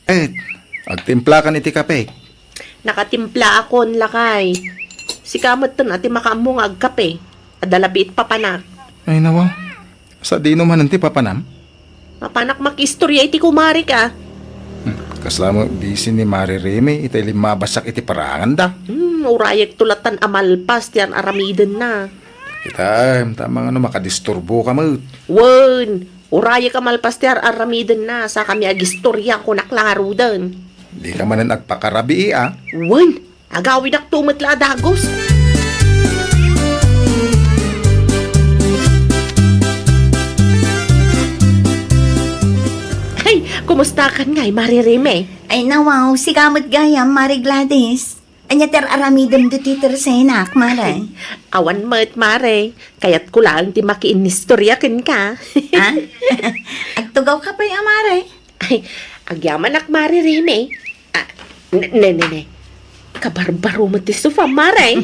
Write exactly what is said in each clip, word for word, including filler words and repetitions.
Et, agtimplakan iti kape. Nakatimplaakon, lakay. Sika metten a ti makaammo nga agkape. Adda labi iti papanak. Ay, nawaw. Sadino manen ti papanam? Mapanak makiistorya iti kumarik, a. Hmm, kasla met busy ni Mari Reme iti limmabassak iti paranganda. Hmm, urayekto lattan a malpas ti ar-aramidenna. Kita, tama nga no makadisturbo ka met. Wen, urayek a malpas ti ar-aramidenna, sa kami agistorya, kunak la ngaruden. Di ka manen agpakarabii, a? Wen, agawidakto met la a dagus. Ay, kumustakan ngay, Mari Reme? Ay, nawaw, sika met gayam, Mari Gladys. Ania ti ar-aramidem ditoy tersenak, Mare? Awan met, Mare. Kayatko laeng ti makiinnistorya kenka. Ha? Agtugawka pay a, Mare? Ay, agyamanak, Mare Rene. Ah, ne, ne, ne, ne. Kabarbaro met ti sofa, Mare.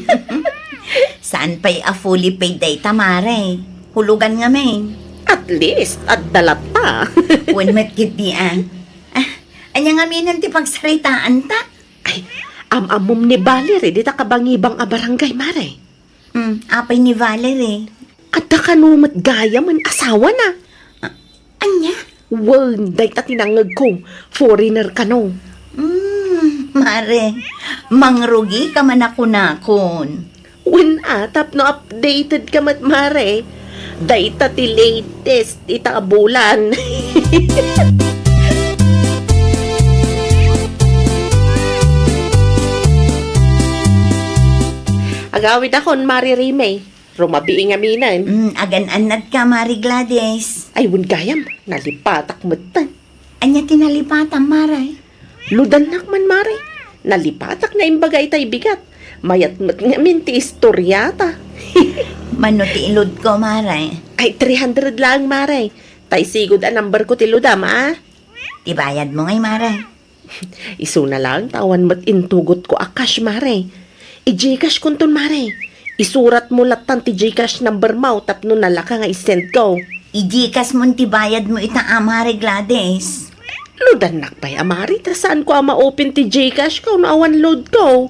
Saan pay a fully paid dayta, Mare? Hulugan ngamin. At least, adda latta. Wen met ketdi, a. Ah, ania ngaminen ti pagsaritaanta? Ay, am-ammom ni Valerie dita kabangibang a barangay, Mare. Hmm, apay ni Valerie? Adda kano met gayam asawana. A-, ania? Wen, dayta ti nangngegko. Foreigner kano. Hmm, Mare, mangrugika man a kunakon. Wen a, tapno updated ka met, Mare. Dayta ti latest ita a bulan. Agawidakon, Mare Rime. Rumabii ngaminen. Mm, agan-annadka, Mare Gladys. Ay, wen gayam, nalipatak metten. Ania ti nalipatam, Mare? Ludannak man, Mare. Nalipatak nga imbaga itay bigat. Mayat met ngamin ti istoriata. Mano ti iludko, Mare? Ay, three hundred laeng, Mare. Tay sigud a number ko ti ludam, a? Ti bayadmo ngay, Mare? Isuna laeng ta awan met intugotko a cash, Mare. I-GCash konton, Mare. Isuratmo lattan ti GCash number mo tapno nalaka nga i-send ko. I-GCash mon ti bayadmo ita a, Mare Gladys. Ludannak pay a, Mare, ta saan ko a ma-open ti GCash ko no awan load ko.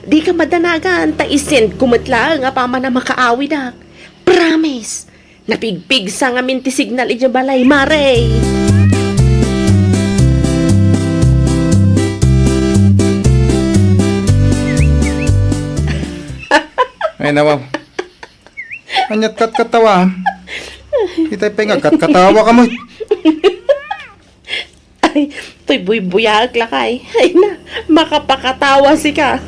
Di ka madanagan ta i-send ko met laeng a paman a makaawidak. Promise. Napigpigsa ngamin ti signal idiay balay, Mare. Ay, nawaw. Ania't katkatawa? Itay pay nga katkatawa ka met. Ay, toy buybuyaak lakay. Ay na, makapakatawa sika.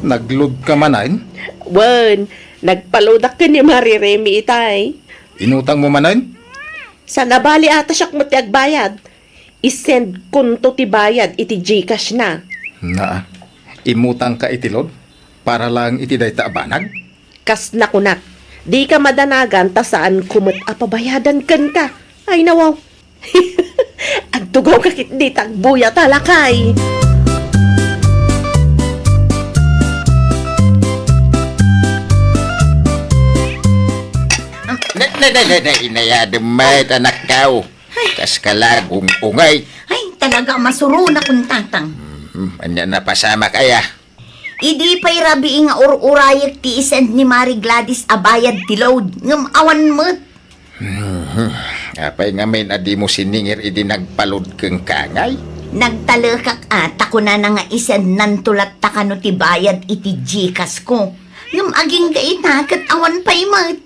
Nag-load ka manen? Wen, nagpa-loadak ken ni Mare Remy itay. Inutangmo manen? Saan a bali ata siak met ti agbayad. I-send konto ti bayad iti GCash na. Naa, imutangka iti load para laeng iti dayta a banag? Kas nakunak, dika madanagan ta saan ko met a pabayadan kenka. Ay, nawaw. Agtugawka ketdi ta agbuyat a lakay. Ne, ne, ne, ne, ne, inayadem met, anakko. Ay. Kas ka la gung-ungay. Ay, talaga, masuronak, tatang. Hmm, ania napasamak aya? Idi pay rabii nga ur-urayek ti i-send ni Mare Gladys a bayad ti load, ngem awan met. Mhm. Apay ngamin a dimo siningir idi nagpa-load kenka ngay? Nagtalekak a, ta kunana nga i-send nanto latta kano ti bayad iti GCash ko. Ngem agingga ita ket awan pay met.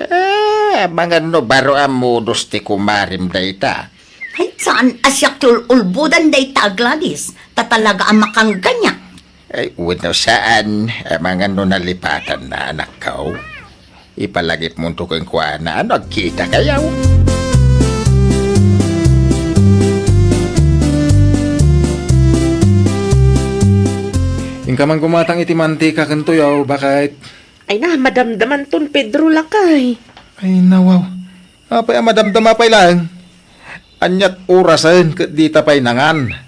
Ah, amangan no baro a modus ti kumarem dayta. Ay, saan a siak ti ul-ulbodan dayta a Gladys, ta talaga a makangganiak. Ay, wenno saan, amangan no nalipatanna, anakko. Ipalagipmonto kenkuana, no agkitakayo. Inka man gumatang iti mantika ken tuyaw, baket. Ay na, madamdamanton, Pedro, lakay. Ay, nawaw. Apay a madamdama pay laeng? Ania't orasen ket dita pay nangan?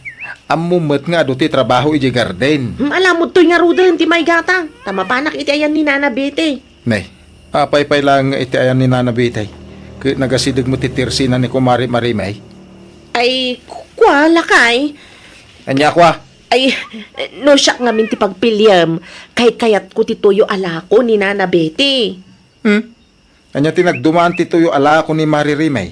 Ammom met nga adu ti trabaho idiay garden. Hmm, alamodtoy ngaruden ti maigata, ta mapanak iti ayan ni Nana Betty. Nay, apay pay laeng nga iti ayan ni Nana Betty? Ket nagasideg met ti tersina ni Kumare Marimay. Ay, kua, lakay. Ania kua? Ay, no siak ngamin ti pagpiliem, kaykayatko ti tuyo a lako ni Nana Betty. Hmm? Ania ti nagdumaan ti tuyo a lako ni Mari Rimay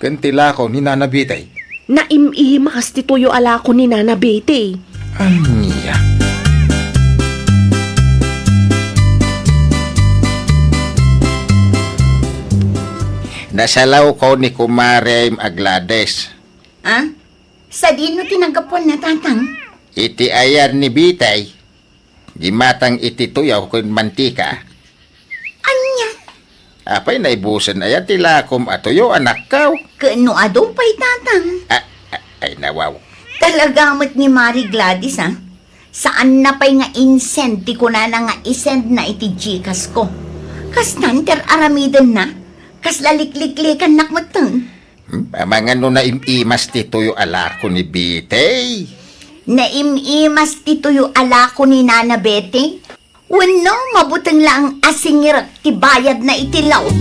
ken ti lako ni Nana Betty? Naim-imas ti tuyo a lako ni Nana Betty. Ania? Nasalawko ni kumarem a Gladys. Ah? Sadino ti naggapuanna, Tatang? Iti ayan ni Bitay, gimatang iti tuyaw ken mantika. Ania? Apay, naibusen aya ti lakom a tuyo, anakkaw? Ken no adu pay, Tatang? Ah, ah, ay, nawaw. Talaga met ni Mari Gladys, ah. Saanna pay nga insend ti kunana nga isendna iti Gcash ko. Kastan ti ar-aramidenna, kasla likliklikannak metten. Hmm? Amangan no naim-imas ti tuyo a lako ni Bitay? Naim-imas ti tuyo a lako ni Nana Betty? Wenno, mabuteng laeng a singirek ti bayadna iti load?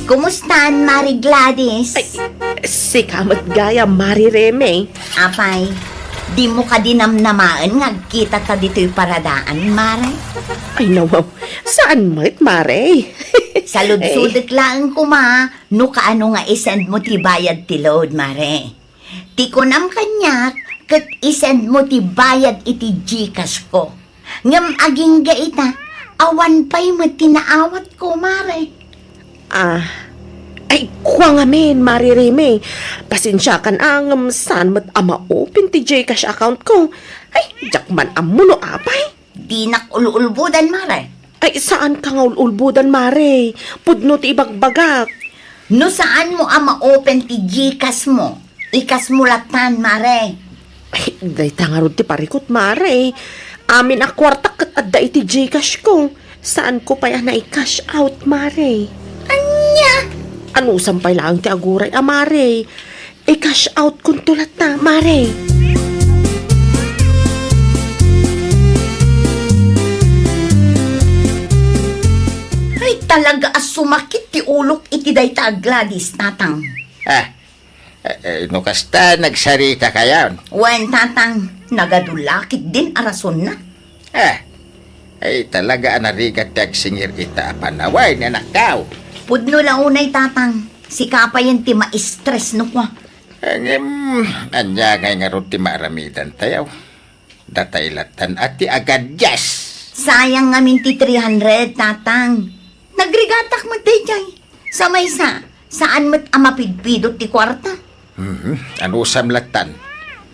Kumustan, Mari Gladys? Ay, sika met gayam, Mari Reme. Apay, dimo kadi namnamaen nga agkitata ditoy paradaan, Mare? Ay, nawaw. Saan met, Mare? Saludsodek laeng koma no kaano nga isend mo ti bayad ti load, Mare. Ti kunam kaniak, ket isend mo ti bayad iti Gcash ko. Ngem agingga ita, awan pay met ti naawatko, Mare. Ah, ay, kua ngamin, Mari Reme. Pasensiakan a, ngem saan met a ma-open ti Gcash account ko. Ay, diak man ammo no apay. Dinak ul-ulbodan, Mare. Ay, saanka nga ul-ulbodan, Mare. Pudno ti ibagbagak. No saan mo a ma-open ti Gcash mo, ikas mo latan, Mare. Ay, dayta ngarud ti parikut, Mare. Amin a kuartak ket adda iti Gcash ko. Saanko pay a nai-cash out, Mare. Ania? Anusam pay laeng ti aguray a, Mare. I-cash out konto latta, Mare. Ay, talaga a sumakit ti ulok iti dayta a Gladys, Tatang. Ah, eh, eh, no kasta, nagsarita kayon? Wen, Tatang, nagadu la ketdin a rasonna. Ah, ay, talaga a narigat ti agsingir ita a panawen, anakkaw. Pudno la unay, Tatang. Sika payen ti ma-stress no kua. Ngem, ania ngay ngarud ti maaramidantayo? Datay lattan a ti agadias. Sayang ngamin ti three hundred, Tatang. Nagrigatak met daydiay. Sa maysa, saan met a mapidpidot ti kuarta. Mhm. Anusam lattan?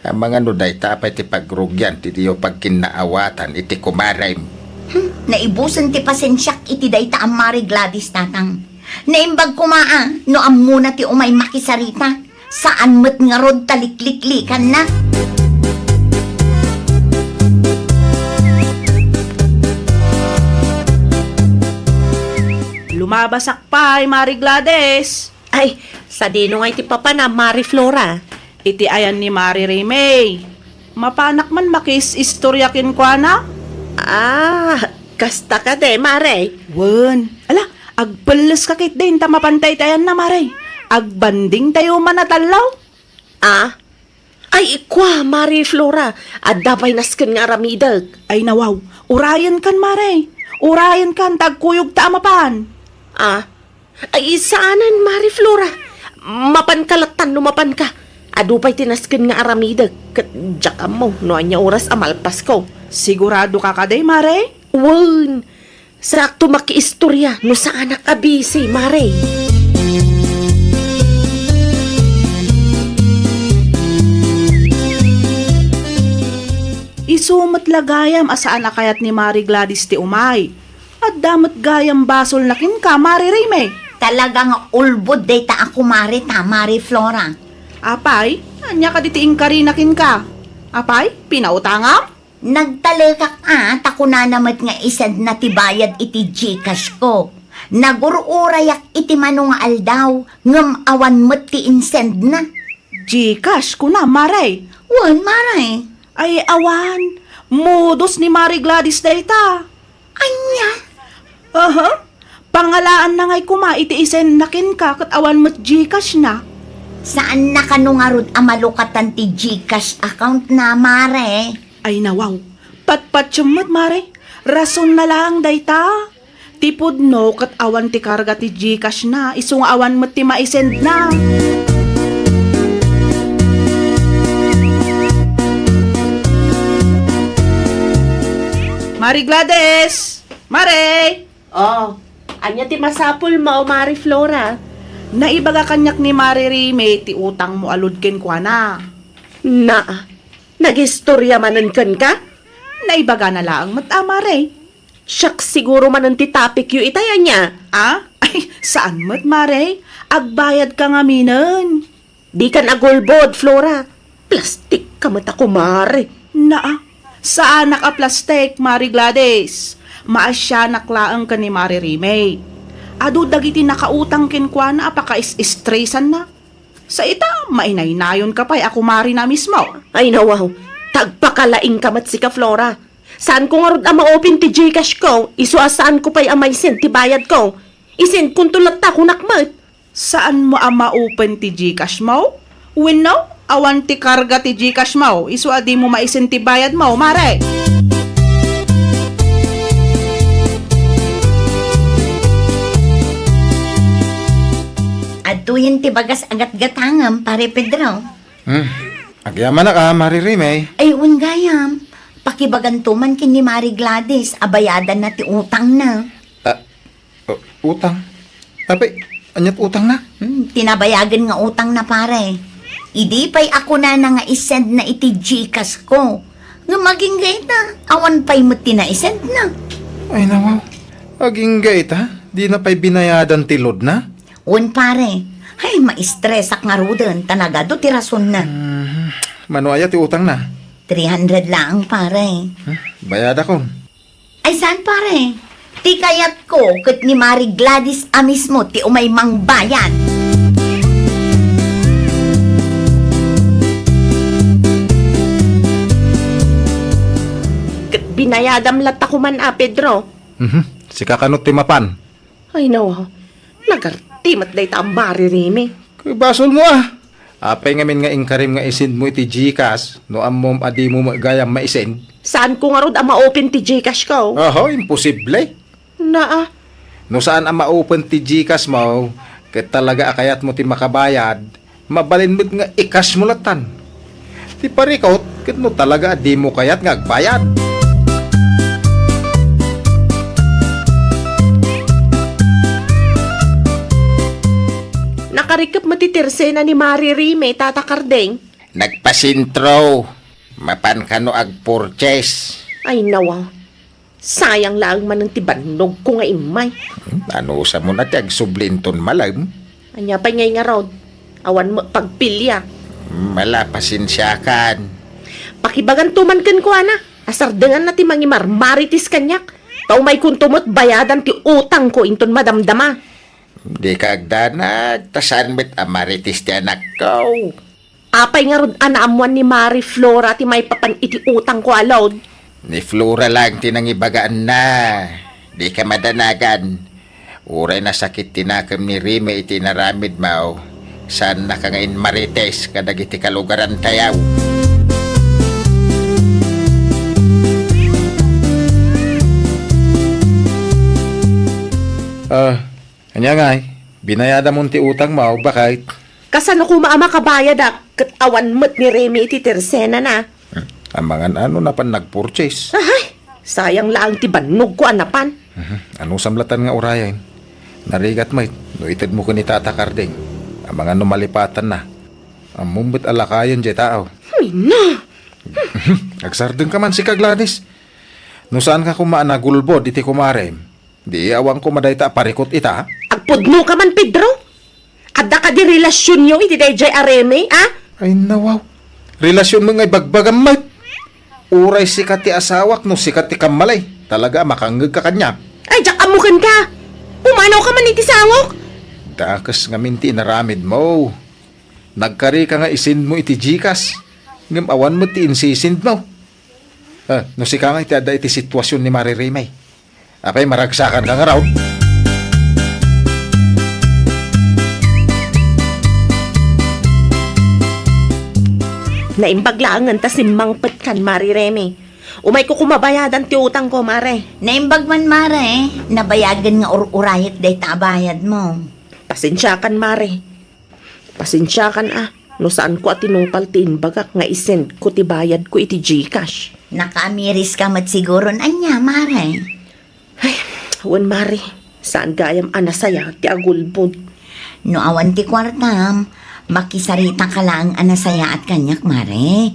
Amangan no dayta pay ti pagrugian ti diyo pagkinnaawatan iti kumarem. Hmm, naibusen ti pasensiak iti dayta a Mari Gladys, Tatang. Naimbag koma a no ammona ti umay makisarita. Saan met ngarud ta likliklikanna. Lumabasak pay, Mari Gladys. Ay, sadino ngay ti papanam, Mari Flora? Iti ayan ni Mari Remey. Mapanak man makis-istorya kenkuana? Ah, kasta kadi, Mari? Wen. Ala, agpelles ka ketdin ta mapantay ti ayanna, Mari. Agbandingtayo man a tallo. Ah? Ay, kua, Mari Flora, adda pay nasken nga aramidek. Ay, nawaw. Urayenkan, Mari. Urayenkan ta agkuyogta a mapan. Ah? Ay, saanen, Mari Flora. Mapanka lattan no mapanka. Adu pay ti nasken nga aramidek. Ket diak ammo no ania oras a malpasko. Siguradoka kadi, Mari? Wen. Sakto makiistorya no saanak a busy, Mari. Isu met la gayam a saan a kayat ni Mari Gladys ti umay. Adda met gayam basolna kenka, Mari Remey. Talaga nga ulbod dayta a kumareta, Mari Flora. Apay, ania kadi ti inkarina kenka? Apay, pinautangam? Nagtalekak a, ta kunana met nga isendna ti bayad iti Gcash ko. Nagur-urayak iti mano nga aldaw, ngem awan met ti insendna. Gcash, kuna, Mari? Wen, Mari. Ay, awan. Modus ni Mari Gladys dayta. Ania? Aha. Pangalaanna ngay koma iti isendna kenka ket awan met GCash na. Saanna kano ngarud a malukatan ti GCash account na, Mare? Ay, nawaw. Patpatiem met, Mare. Rason na laeng dayta. Ti pudno ket awan ti karga ti GCash na, isu nga awan met ti maisend na. Mare Gladys! Mare! Oh, ania ti masapulmo, Mare Flora? Naibaga kaniak ni Mare Rime ti utangmo a load kenkuana. Na, nagistorya manen kenka? Naibagana laeng met a, Mare. Siak siguro manen ti topicyo itay, ania? Ah? Ay, saan met, Mare. Agbayadka ngaminen. Dikan agulbod, Flora. Plastik ka met a, kumare. Naa, saanak a plastik, Mare Gladys. Maasianak laeng ken ni Mare Rime. Adu dagiti nakautang kenkuana a pakais-istresanna. Sa ita, mainaynayonka pay a kumarina mismo. Ay, nawaw. Tagpakalaingka met sika, Flora. Saanko ngarud a ma-open ti GCash ko, isu a saanko pay a maisend ti bayadko. Isendkonto latta, kunak met. Saanmo a ma-open ti GCash mo? Wenno, awan ti karga ti GCash mo, isu a dimo maisend ti bayad mo, Mare? Adtoyen ti bagas a gatgatangem, Pare Pedro. Hmm. Agyamanak a, Mare Rime. Ay, wen gayam. Pakibaganto man ken ni Mare Gladys a bayadanna ti utangna. Ah, Uh, utang? Apay, ania't utangna? Hmm, ti nabayagen nga utangna, pare. Idi pay a kunana nga isendna iti GCash ko. Ngem agingga ita, awan pay met ti naisendna. Ay, nawaw. Agingga ita, dina pay binayadan ti loadna? Wen, pare. Ay, maistresak ngaruden, ta nagadu ti rasonna. Mhm. Mano aya ti utangna? Three hundred laeng, pare. Hmm, bayadakon. Ay, saan, pare? Ti kayatko ket ni Mari Gladys a mismo ti umay mangbayad. Ket binayadam latta koman a, Pedro. Mhm. Sika kano ti mapan? Ay, nawa. Nagarti met dayta a Mari Rimi. Ket basolmo a. Apay ngamin nga inkarim nga isendmo iti GCash no ammom a dimo met gayam maisend? Saanko ngarud a ma-open ti GCash ko. Oho, imposible. Naa. No saan a ma-open ti GCash mo, ket talaga a kayatmo ti makabayad, mabalin met nga i-cash mo lattan. Ti parikut, ket no talaga a dimo kayat nga agbayad. Nakarikep met ti tersena ni Mari Rime, Tata Kardeng. Nagpasentro. Mapan kano agpurchase. Ay, nawa. Sayang laeng manen ti bannogko nga immay. Hmm, anusam a ti agsubli inton malem? Ania pay ngay ngarud? Awan met pagpilia. Mala, pasensiakan. Pakibaganto man kenkuana a sardenganna ti mangimarmarites kaniak, ta umaykonto met bayadan ti utangko inton madamdama. Dika agdanag, ta saan met a marites ti anakko. Apay ngarud a naammoan ni Mari Flora ti maipapan iti utangko a load? Ni Flora laeng ti nangibagaanna. Dika madanagan. Uray nasakit ti nakem ni Rime iti inaramidmo, saannaka nga inmarites kadagiti kalugarantayo. Ah, Ania ngay, binayadamon ti utangmo, baket? Kasano koma a makabayadak ket awan met ni Remy iti tersenana? Hmm, amangan a no napan nagpurchase. Ahay, sayang laeng ti bannogko a napan. Mhm, anusam lattan nga urayen? Narigat met no itedmo ken ni Tata Kardeng. Amangan no malipatanna. Ammom met a lakayen diay tao. Ay, na! Mhm, agsardengka man sika, Gladys. No saanka koma a nagulbod iti kumarem, di awan koma dayta a parikut ita? Agpudnoka man, Pedro? Adda kadi relasionyo iti daydiay a Remy, a? Ay, nawaw. Relasionmo nga ibagbagam met. Uray sika ti asawak no sika ti kammali, talaga a makangngegka kaniak. Ay, diak ammo kenka. Pumanawka man iti sangok. Dakes ngamin ti inaramidmo. Nagkarika nga isendmo iti GCash, ngem awan met ti insisendmo. Ah, no sika nga iti adda iti situasion ni Mari Remy. Apay, maragsakanka ngarud? Naimbag laengen ta simmangpetkan, Mari Remy. Umayko koma bayadan ti utangko, Mare. Naimbag man, Mare. Nabayagen nga ur-urayek dayta a bayadmo. Pasensiakan, Mare. Pasensiakan a, no saanko a tinungpal ti imbagak nga isendko ti bayadko iti GCash. Nakaamiriska met siguron ania, Mare? Ay, wen, Mare. Saan gayam a nasaya ti agulbod. No awan ti kuartam, makisarita ka laeng a nasayaat kaniak, Mare.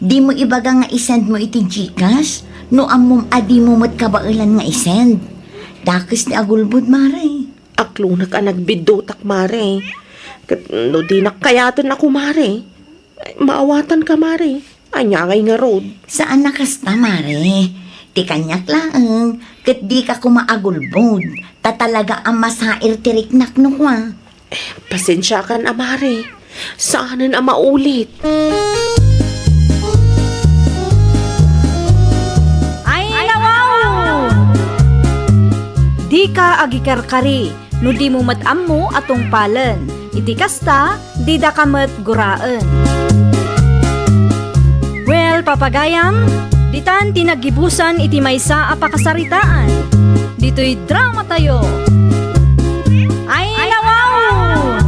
Dimo ibaga nga isendmo iti GCash, no ammom a dimo met kabaelan nga isend. Dakes ti agulbod, Mare. Aklonek a nagbiddutak, Mare. Ket no dinak kayaten a kumare, ay, maawatanka, Mare. Ania ngay ngarud? Saan a kasta, Mare. Ti kaniak laeng, ket dika koma agulbod, ta talaga a masair ti riknak no kua. Pasensiakan a, Mare. Saanen a maulit. Ay, nawaw! Dika agikarkari no dimo met ammo a tungpalen. Iti kasta, didaka met guraen. Well, papagayam, ditan ti naggibusan iti maysa a pakasaritaan. Ditoy dramatayo. Ay, nawaw!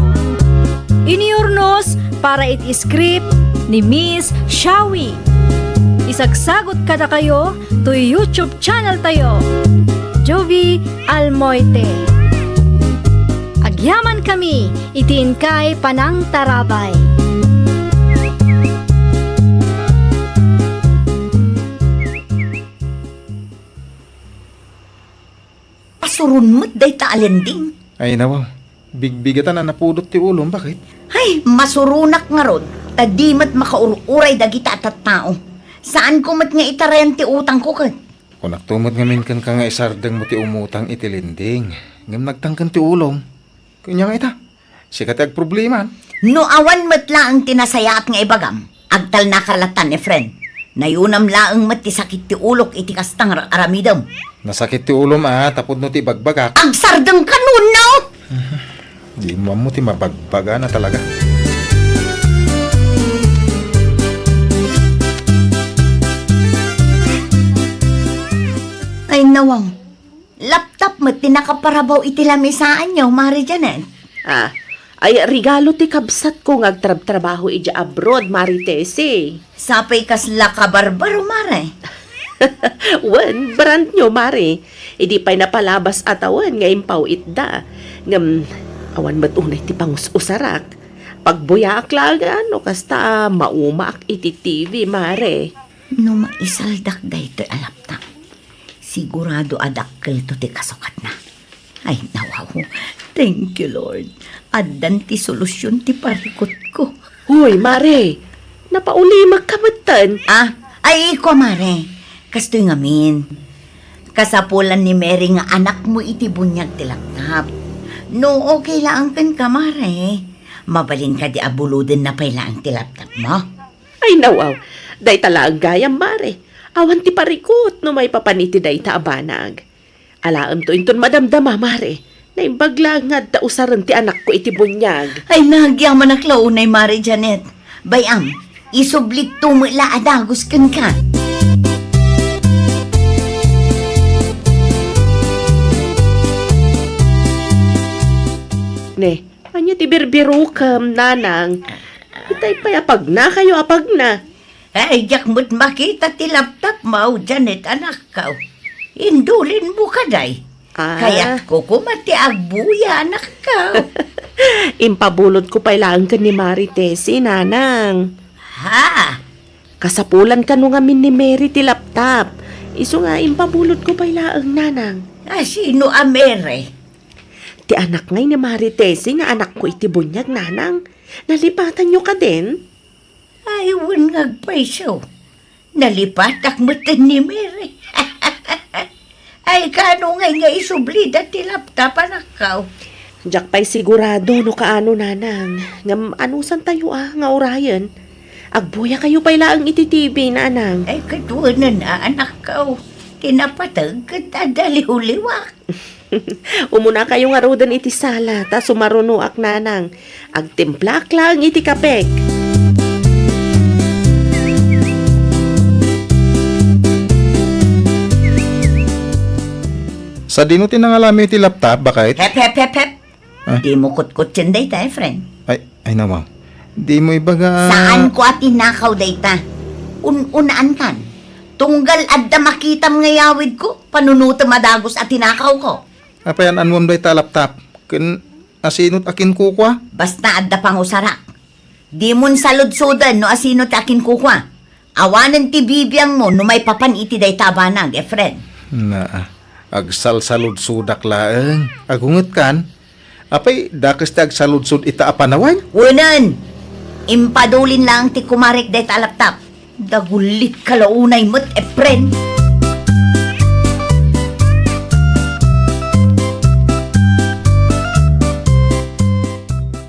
Inurnos para iti script ni Miss Shawi. Isagsagot kadakayo toy YouTube channel tayo, Jovie Almoite. Agyaman kami iti inkay panangtarabay. Pasuron met dayta a lending. Ay, nawaw. Bigbigatan a napudot ti ulom, baket? Ay, masuronak ngarud, ta di met makaur-uray dagita a tattao. Saanko met nga itarayan ti utangko ket. Kunakto met ngamin kenka nga isardengmo ti umutang iti lending, ngem nagtangken ti ulom. Ania nga ita? Sika ti agproblema. No awan met laeng ti nasayaat nga ibagam, agtalnaka latta, friend. Nayunam laeng met ti sakit ti ulok iti kasta nga aramidem. Nasakit ti ulom a, tapno ti ibagbagak. Agsardengka, Nuno! Di mo ammo ti mabagbagana talaga. Ay, nawang. Laptop met ti nakaparabaw iti lamisaanyo, Mari Janet. Ah, ay regalo ti kabsatko nga agtrabtrabaho idiay abroad, Mari Tessie. Sapay kasla kabarbaro, Mare. Wen, brand new, Mari. Idi pay napalabas a tawen nga impaw-itda. Ngem, awan met unay ti pangus-usarak. Pagbuyaak laeng no kasta maumaak iti T V, Mare. No maisaldak daytoy a laptop, sigurado a dakkelto ti kasukatna. Ay, nawaw. Thank you, Lord. Addan ti solusyon ti parikutko. Hoy, Mare! Napaulimekka metten. Ah, ay, iko, Mare. Kastoy ngamin. Kasapulan ni Mary nga anakmo iti buniag ti laptop. No, okay laeng kenka, Mare. Mabalin kadi a bulodenna pay laeng ti laptop mo? Ay, nawaw. Dayta laeng gayam, Mare. Awan ti parikut no maipapan iti dayta a banag. Alaemto inton madamdama, Mare. Naimbag laeng nga adda usaren ti anakko iti buniag. Ay, nagyamanak la unay, Mare Janet. Bay-am, isublikto met la a dagus kenka. Ne, ania ti birbirukem, Nanang? Itay pay a pagnakayo a pagna. Ay, diak met makita ti laptop mo, Janet, anakko. Indulinmo kadi? Ah. Kayatko koma ti agbuya, anakko. Impabulotko pay laeng ken ni Mari Tessie, Nanang. Ha? Kasapulan kano ngamin ni Mary ti laptop. Isu nga impabulotko pay laeng, Nanang. A, sino a Mary? Ti anak ngay ni Mari Tessie nga anakko iti buniag, Nanang. Nalipatanyo kadin? Ay, wen nga agpayso. Nalipatak metten ni Mary. Ay, kaano ngay nga isublida ti laptop, anakko? Diak pay sigurado no kaano, Nanang. Ngem anusantayo a nga urayen. Agbuyakayo pay laeng iti T V, Nanang. Ay, ket wenen a, anakko. Ti napateg ket adda liwliwak. Umunakayo ngaruden iti sala, ta sumarunoak, nanang. Agtimplaak laeng iti kapek. Sadino ti nangalami iti laptop, baket? Hep, hep, hep, hep. Ah. Dimo kutkuttien dayta, Efren. Ay, ay, nawaw. Dimo ibaga. Saanko a tinakaw dayta. Un-unaankan. Tunggal adda makitam nga yawidko, panunotem a dagus a tinakawko. Apay an-anuem dayta a laptop? Ken asino ti akinkukua? Basta adda pangusarak. Dimon saludsoden no asino ti akinkukua. Awanen ti bibiangmo no maipapan iti dayta a banag, Efren. Naa, agsalsaludsodak laeng. Agungetkan? Apay, dakes ti agsaludsod ita a panawen? Wenen! Impadulin laeng ti kumarek dayta a laptop. Dagullitka la unay met, Efren.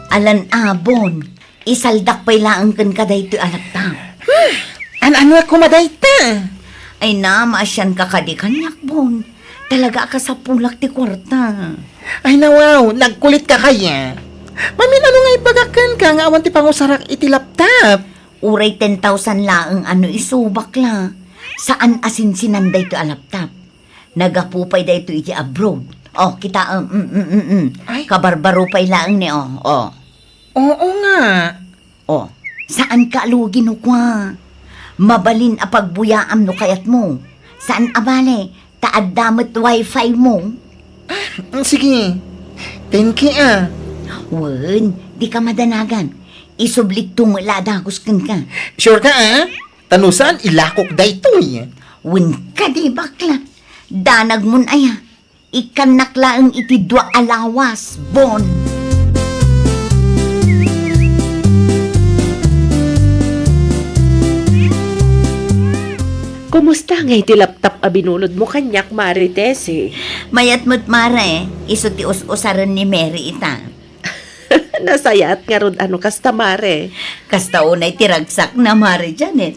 Alan-abon. Isaldak pay laeng kenka daytoy a laptop. Hmm, an-ano a koma dayta? Ay na, maasianka kadi kaniak, Bon. Talaga a kasapulak ti kuarta. Ay nawaw, nagkulitka kaya? Mamin-ano nga ibaga kenka nga awan ti pangusarak iti laptop? Uray ten thousand laeng a no isubak la. Saan a sinsinan daytoy a laptop. Nagapu pay daytoy iti abroad. Oh, kita, um, mm, mm, mm, mm. Ay. Kabarbaro pay laeng ni, oh, oh. Oo nga. Oh, saanka a lugi no kua. Mabalin a pagbuyaam no kayatmo. Saan a bale, ta adda met wifi mo. Ah, sige. Thank you, ah. Wen, dika madanagan. Isublikto met la a dagus kenka. Sure ka, ah? Ta no saan, ilakok daytoy. Wen kadi, bakla. Danagmon aya. Ikkannak laeng iti dua a lawas, Bon. Kumusta ngay ti laptop a binulodmo kaniak, Mare Tessie? Mayat met, Mare. Isu ti us-usaren ni Mary ita. Nasayaat ngarud a no kasta, Mare. Kasta unay ti ragsakna, Mare Janet.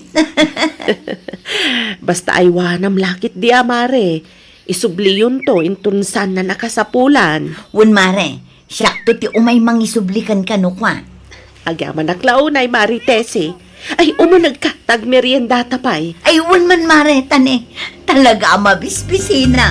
Basta aywanam la ketdi a, Mare. Isubliyonto inton saanna a kasapulan. Wen, Mare, siakto ti umay mangisubli kenka no kua. Agyamanak la unay, Mare Tessie. Ay, umunegka, ta agmeriendata pay. Ay, wen man, Mare, ta ne, talaga a mabisbisina.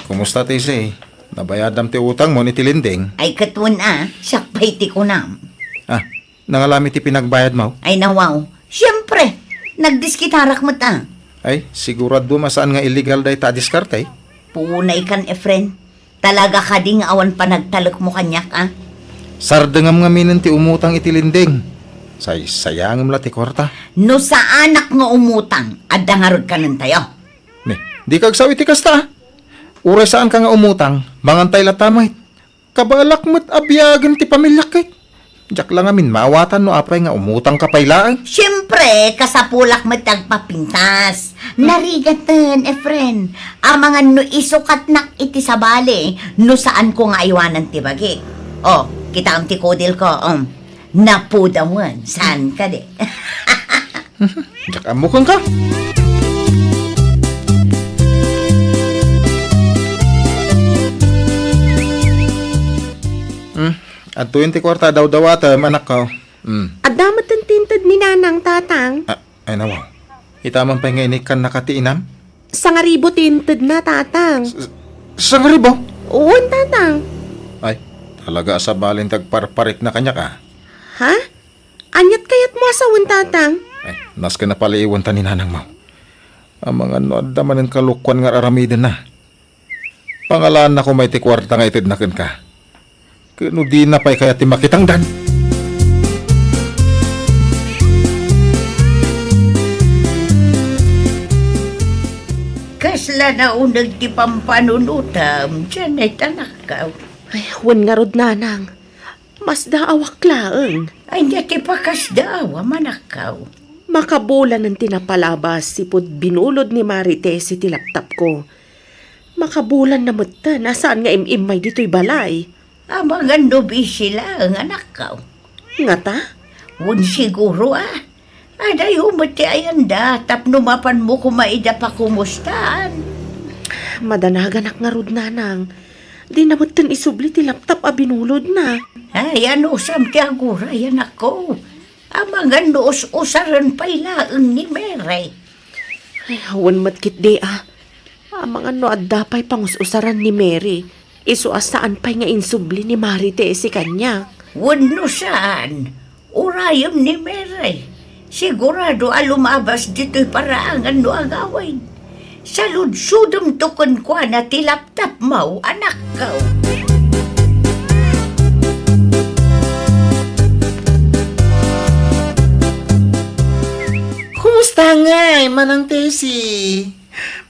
Kumusta, Tessie? Nabayadam ti utangmo iti lending? Ay, ket wen a, siak pay ti kunam. Ah, nangalami ti pinagbayadmo? Ay, nawaw. Siempre, nagdiskitarak met a. Ay, siguraduem a saan nga illegal dayta a diskarte? Punay kan, Efren. Talaga kadi nga awan panagtalekmo kaniak, a? Sardengam ngaminen ti umutang iti lending. Saysayangem la ti kuarta. No saanak nga umutang, adda ngarud kanentayo. Ne, dika agsao iti kasta, a? Uray saanka nga umutang, mangantay latta met. Kabaelak met a biagen ti pamiliak ket. Diak la ngamin maawatan no apay nga umutangka pay laeng. Siempre, kasapulak met ti agpapintas. Narigaten, Efren. Amangan no isukatnak iti sabali, no saanko nga aywanan ti bagik. Oh, kitaem ti kudilko, um. Napudawen, saan kadi? Diak ammo kenka. Hmm, adtoyen ti kuarta a dawdawatem, anakko. Hmm. Adda met ti inted ni Nanang, Tatang. Ah, ay, nawaw. Ita man pay nga inikkannaka ti inam? Sangaribu ti intedna, Tatang. S-, s-, sangaribu? Wen, Tatang. Ay, talaga a sabali ti agparparikna kaniak, a. Ha? Aniat kayatmo a sawen, Tatang? Ay, nasken a paliiwenta ni Nanangmo. Amangan no adda manen kalokoan nga ar-aramidenna. Pangalaannako met ti kuarta nga itedna kenka. Ket no dina pay kayat ti makitangdan. Kasla nauneg ti pampanunotam, Janet, anakko. Ay, wen ngarud, Nanang. Masdaawak laeng. Ania ti pakasdaaw, anakko? Makabulanen ti napalabas ipud binulod ni Mare Tessie ti laptopko. Makabulanna metten a saan nga im-immay ditoy balay. Amangan no busy laeng, anakko. Ngata? Wen siguro, a. Adayo met ti ayanda tapno mapanmo koma ida pakumustaan. Madanaganak ngarud, nanang. Dina metten isubli ti laptop a binulodna. Ay, anusam ti aguray, anakko? Amangan no us-usaren pay laeng ni Mary. Ay, awan met ketdi, a. Amangan no adda pay pangus-usaran ni Mary, isu a saan pay nga insubli ni Mari Tessie kaniak. Wenno saan, urayem ni Mary. Sigurado a lumabas ditoy paraangan no agawid. Saludsodemto kenkuana ti laptopmo, anakko. Kumusta ngay, Manang Tessie?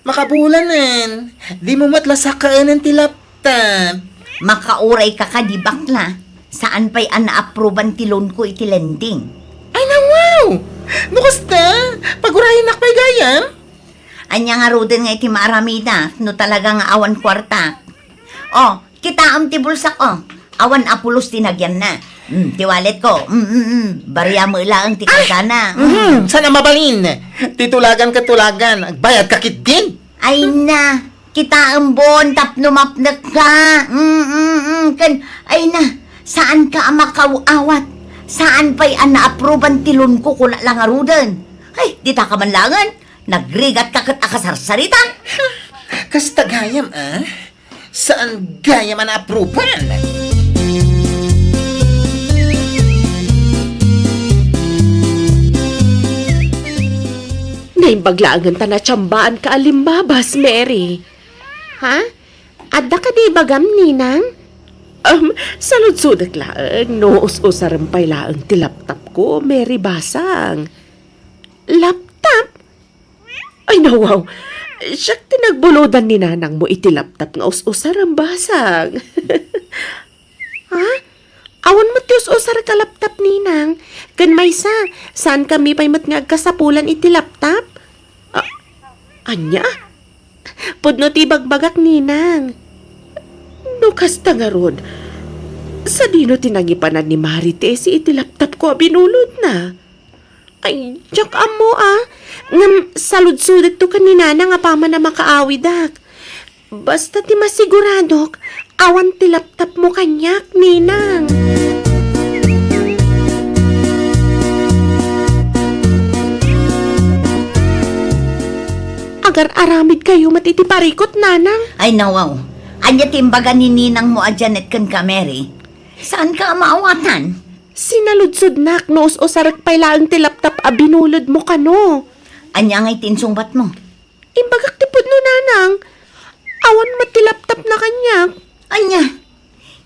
Makabulanen, dimo met la sakaenen ti laptop. Makaurayka kadi, bakla. Saan pay a naaproban ti loanko iti lending. Ay, nawaw! No kasta, pagurayennak pay gayam? Ania ngaruden nga iti maaramidak no talaga nga awan kuarta? O, kitaem ti bulsak, o. Awan a pulos ti nagyanna. Mm, ti walletko. Mm, mm, mm. Bariam laeng ti kuartana. Mm. Mhm, saan a mabalin? Ti tulagan ket tulagan. Agbayadka ketdin. Ay na, kitaem bon tapno mapnekka. Mm, mm, mm. Ken, ay na, saanka a makaw-awat. Saan pay a naaproban ti loanko, kuna la ngaruden. Ay, dita ka man laengen. Nagrigatka ket akasarsarita. Kasta gayam, a? Saan gayam a naaproban? Naimbag laengen ta natsambaanka a limmabas, Mary. Ha? Adda kadi ibagam, Ninang? Um, saludsodek laeng no us-usarem pay laeng ti laptopko, Mary Basang. Laptop? Ay, nawaw. Siak ti nagbulodan ni nanangmo iti laptop nga us-usarem, Basang. Ha? Awan met ti us-usarek a laptop, Ninang. Ken maysa, saankami pay met nga agkasapulan iti laptop? A-, ania? Pudno ti ibagbagak, Ninang. No kasta ngarud, sadino ti nangipanan ni Mari Tessie iti laptopko a binulodna? Ay, diak ammo, a. Ngem saludsodekto ken ni Nanang apaman a makaawidak. Basta ti masiguradok, awan ti laptopmo kaniak, Ninang. Agar-aramidkayo met iti parikut, Nanang. Ay, nawaw. Ania ti imbaga ni ninangmo a Janet kenka, Mary? Saanka a maawatan? Sinaludsodnak no us-usarek pay laeng ti laptop a binulodmo kano. Ania ngay ti insungbatmo? Imbagak ti pudno, Nanang. Awan met ti laptopna kaniak. Ania?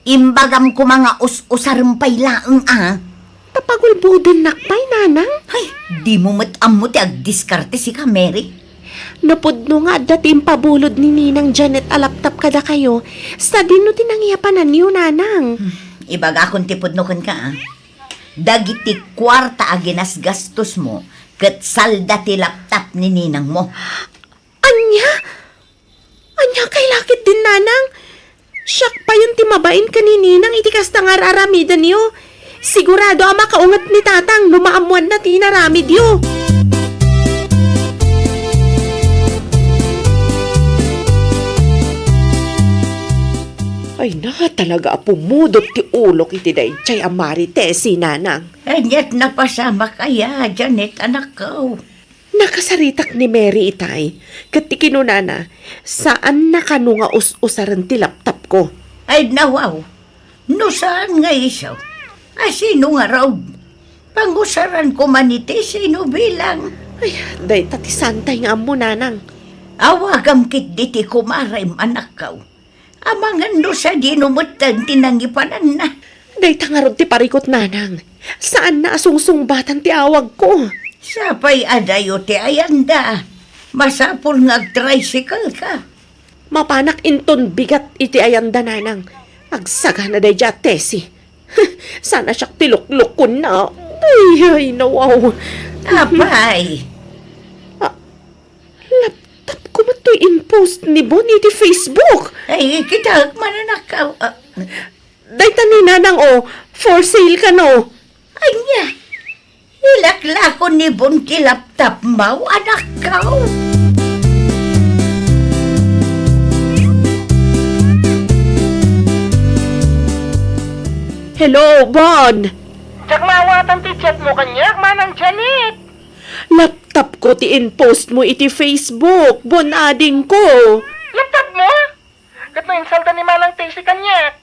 Imbagam koma nga us-usarem pay laeng, a. Ta pagulbodennak pay, Nanang? Ay, dimo met ammo ti agdiskarte sika, Mary. No pudno nga adda ti impabulod ni Ninang Janet a laptop kadakayo, sadino ti nangiyapananyo, Nanang? Hmm, ibagakon ti pudno kenka, a. Dagiti kuarta a ginasgastosmo ket salda ti laptop ni ninangmo. Ania? Ania kay laketdin, Nanang? Siak payen ti mabain ken ni Ninang iti kasta nga ar-aramidenyo. Sigurado a makaunget ni Tatang no maammoanna ti inaramidyo. Ay na, talaga a pumudot ti ulok iti daydiay a Mari Tessie, Nanang. Ania't napasamak aya, Janet, anakko? Nakasaritak ni Mary itay, ket ti kinunana, saanna kano nga us-usaren ti laptopko. Ay, nawaw. No saan nga isu, a sino ngarud? Pangusaran koma ni ti sino bilang. Ay, dayta ti saantay nga ammo, Nanang. Awagam ketdi ti kumarem, anakko. Amangan no sadino metten ti nangipananna. Dayta ngarud ti parikut, Nanang. Saanna a sungsungbatan ti awagko. Sapay adayo ti ayanda. Masapul nga agtricycle ka. Mapanak inton bigat iti ayanda, Nanang. Agsagana daydiay a Tessie. Saan a siak ti luklukonna. Ay, ay, nawaw. Apay. Ah, laptop ko met toy in-post ni Bon iti Facebook. Ay, kitak, mananakaw. Ah. Dayta ni Nanang, o, for sale kano. Ania, ilaklako ni Bon ti laptopmo, anakko? Hello, Bon! Diak maawatan ti chatmo kaniak, Manang Janet. Laptopko ti in-postmo iti Facebook, Bon, adingko. Laptopmo? Ket no insalda ni Manang Tessie kaniak?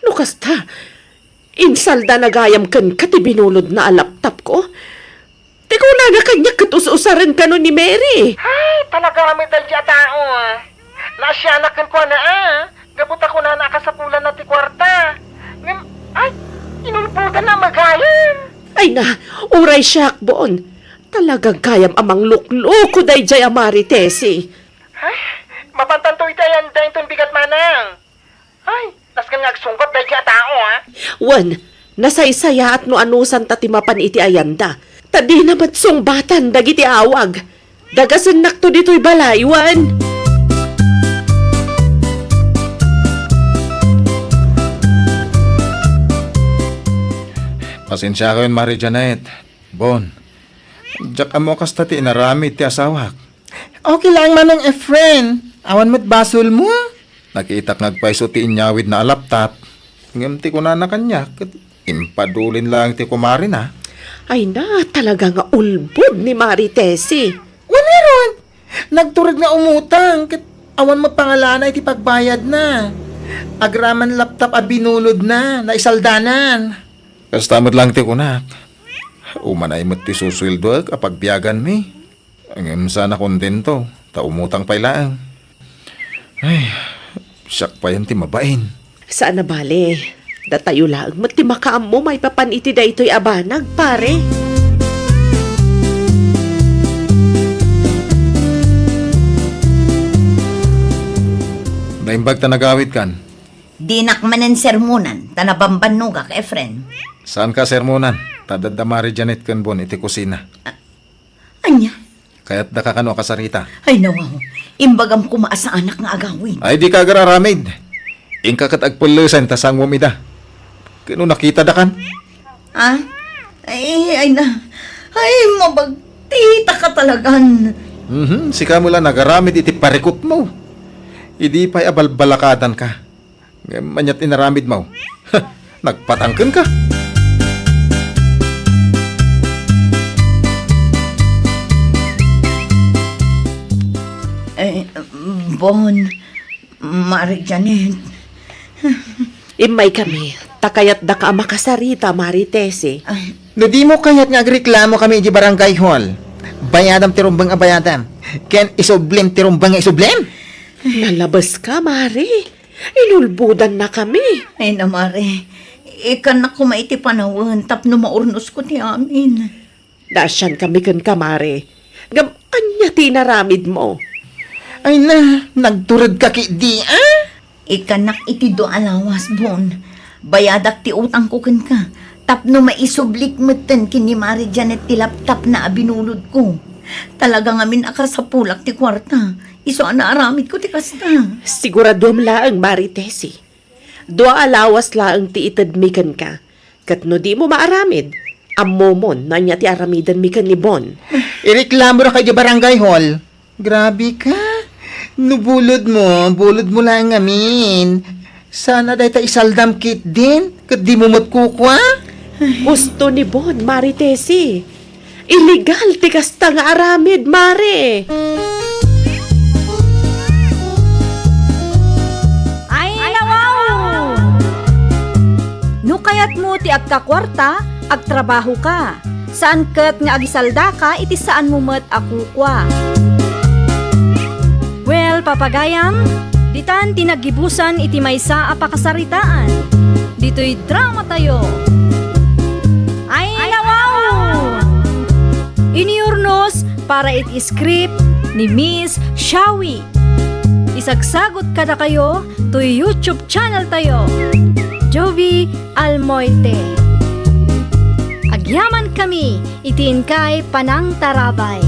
No kasta, insaldana gayam kenka ti binulodna a laptopko. Ti kunana kaniak ket us-usaren kano ni Mary. Ay, talaga met daydi a tao, ah. Naasianak kenkuana, ah. Gapu ta kunana a kasapulanna ti kuarta. Ngem, ay, inulbodanna a magayam. Ay na, uray siak, Bon. Talaga gayam a manglukloko daydiay a Mari Tessie. Ay, mapantanto iti ayanda inton bigat, Manang. Ay, nasken nga agsungbat daydi a tao, ah. Wen, nasaysayaat no anusanta ti mapan iti ayanda. Ta dina met sungbatan dagiti awag. Dagasennakto ditoy balay, wen. Pasensiakayon, Mari Janet. Bon, diak ammo kasta ti inaramid ti asawak. Okay laeng, Manong Efren. Awan met basolmo. Nakitak nga agpayso ti inyawidna a laptop. Ngem ti kunana kaniak, ket impadulin laeng ti kumarina. Ay na, talaga nga ulbod ni Mari Tessie. Wen ngarud, nagturod nga umutang, ket awan met pangalana iti pagbayadna. Agraman laptop a binulodna, naisaldanan. Kasta met laeng ti kunak. Umanay met ti susueldoek a pagbiaganmi. Ngem saan a kontento, ta umutang pay laeng. Ay, siak payen ti mabain. Saan a bale, datayo laeng met ti makaammo maipapan iti daytoy a banag, pare. Naimbag ta nagawidkan. Dinak manen sermonan, ta nabambannogak, Efren. Saanka a sermonan, ta adda Mari Janet ken Bon iti kusina. Ania? Kayatdaka kano a kasarita? Ay, nawaw. Imbagam koma a saanak nga agawid. Ay, dika agar-aramid. Inka ket agpellesen ta sangom ida. Ket no nakitadakan? Ah? Ay, ay na. Ay, mabagtitaka talagan. Mhm, sika met la nagaramid iti parikutmo. Idi pay a balbalakadanka. Ngem ania ti inaramidmo? Nagpatang kenka? Eh, Bon, Mari Janet. Immaykami, ta kayatdaka a makasarita, Mari Tessie. Ay. No dimo kayat nga agreklamokami iti barangay hall, bayadam ti rumbeng a bayadam, ken isublim ti rumbeng nga isublim? Nalabeska, Mari. Inulbodannakami. Ay na, Mare. Ikkannak koma iti panawen tapno maurnosko ti amin. Naasiankami kenka, Mare. Ngem ania ti inaramidmo? Ay na, nagturedka ketdi, a? Ikkannak iti dua a lawas, Bon. Bayadak ti utangko kenka. Tapno maisublik metten ken ni Mare Janet ti laptopna a binulodko. Talaga ngamin a kasapulak ti kuarta. Isu a naaramidko ti kasta. Siguraduem laeng, Mari Tessie. Dua a lawas laeng ti itedmi kenka. Ket no dimo maaramid, ammomon no ania ti aramidenmi ken ni Bon. Ireklamoraka idiay barangay hall. Grabe ka. No bulodmo, bulodmo laeng ngamin. Sana dayta isaldam ketdin, ket dimo met kukua? Husto ni Bon, Mari Tessie. Illegal ti kasta nga aramid, Mare. Ay, nawaw! No kayatmo ti agkakuarta, agtrabahoka. Saan ket nga agisaldaka iti saanmo met a kukua. Well, papagayam, ditan ti naggibusan iti maysa a pakasaritaan. Ditoy dramatayo. Ay, nawaw! Iniurnos para iti script ni Miss Shawi. Isagsagot kadakayo toy YouTube channel tayo, Jovi Almoite. Agyamankami iti inkay panangtarabay.